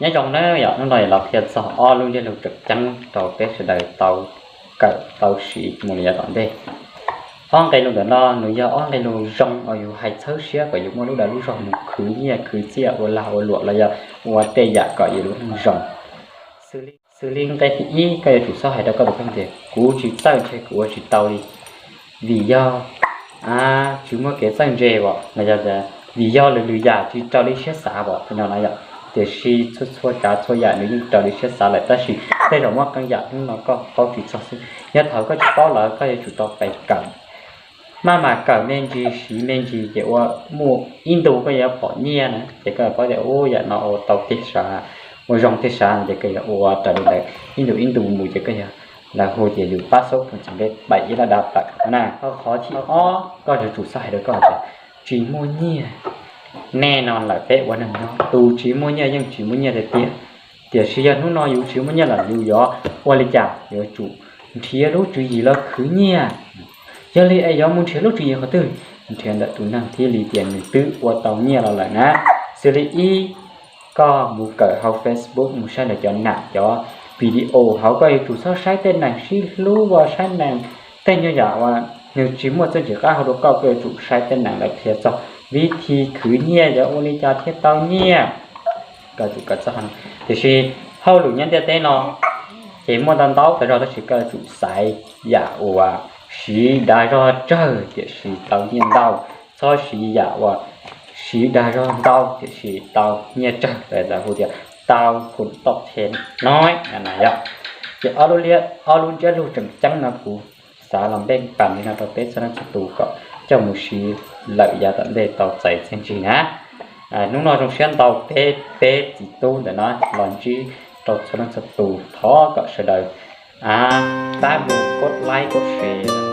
Nyob zoo na yom, hnub no los qhia txog ob lub ntsiab lus tseem ceeb rau peb sawv daws tau kawm tau siv mus li yav tom ntej. Ob nqe lus ntawm no nws yog ob nqe lus zoo uas yus hais txhawb siab kom yus muaj lub dag lub zog mus khwv nyiaj khwv txiaj ua lag ua luam los yog ua tej yam kom yus lub neej zoo. Xws li nqe thib ib, koj yuav tsum txhob hais rau koj tus kheej tias kuv tsis txawj ntshe kuv ua tsis tau li, vim yog tsis muaj kev txawj ntse os, los yog vim yog lwm lwm yam tsis raws li siab xav os, no no yom. Tiam sis txhua txhua tsav txhua yam nws yeej raws li siab xav lawm, tab sis tej zaum muaj qee yam hnub no koj paub tsis txog xwb. Yog thaum koj tsis paub lawm koj yuav tsum tau pes kawm. Maj mam kawm me ntsis siv me ntsis ces ua muaj ib ntu koj yuav pom nyiaj na, ces koj paub tias ua yam no ua tau tiag sav, ua zoo tiag sav no ces koj yuav ua raws li ntawd ib ntu ib ntu mus ces koj yuav, lawv hu tias yus pab xub phoom txog npe paim ib lab dav pam na. Qhov thib ob, koj yuav tsum txhob hais rau koj tias tsis muaj nyiaj. Nej no lawm peb ua neeg nyob tus tsis muaj nyiaj yeej tsis muaj nyiaj tiag tiag. Tiam sis yog hnub no yus tsis muaj nyiaj lawm yus yuav ua li cas? Yuav tsum nrhiav lub tswv yim los khwv nyiaj. Yog li es yuav mus nrhiav lub tswv yim qhov twg? Nrhiav ntawm tus neeg thiaj li tias nws twb ua tau nyiaj los lawm na. Xws li ib, koj mus kawm hauv Facebook mus saib ntawm cov nam cov video hauv, koj yuav tsum txhob saib tej neeg sib hlub uas saib neeg tej nyuag yam uas nws tsis muaj txiaj ntsig qab hau rau koj, koj yuav tsum saib tej neeg lawv qhia txog vib thi khwv nyiaj yuav ua li cas thiaj tau nyiaj. Koj yuav tsum kawm txog qhov no. Tiam sis hauj lwm nyob ntiaj teb no ces muaj ntau ntau tas zog, tab sis koj yuav tsum xaiv yam uas siv dag zog tsawg tiam sis tau nyiaj ntau, txhob siv yam uas siv dag zog ntau tiam sis tau nyiaj tsawg, lawv hu tias tau phum toj the no yom. Ces ob lub ntsiab lus tseem ceeb no kuv xav los npeej pas li no rau peb txhua leej txhua tus kom coj mus siv lawm yav tom ntej tau txais txiaj ntsig na. Hnub no zoo siab ntau peb peb txiv tub ntawm no los ntsib rau txhua leej txhua tus, thov kom sawv daws pab mus kov like kov share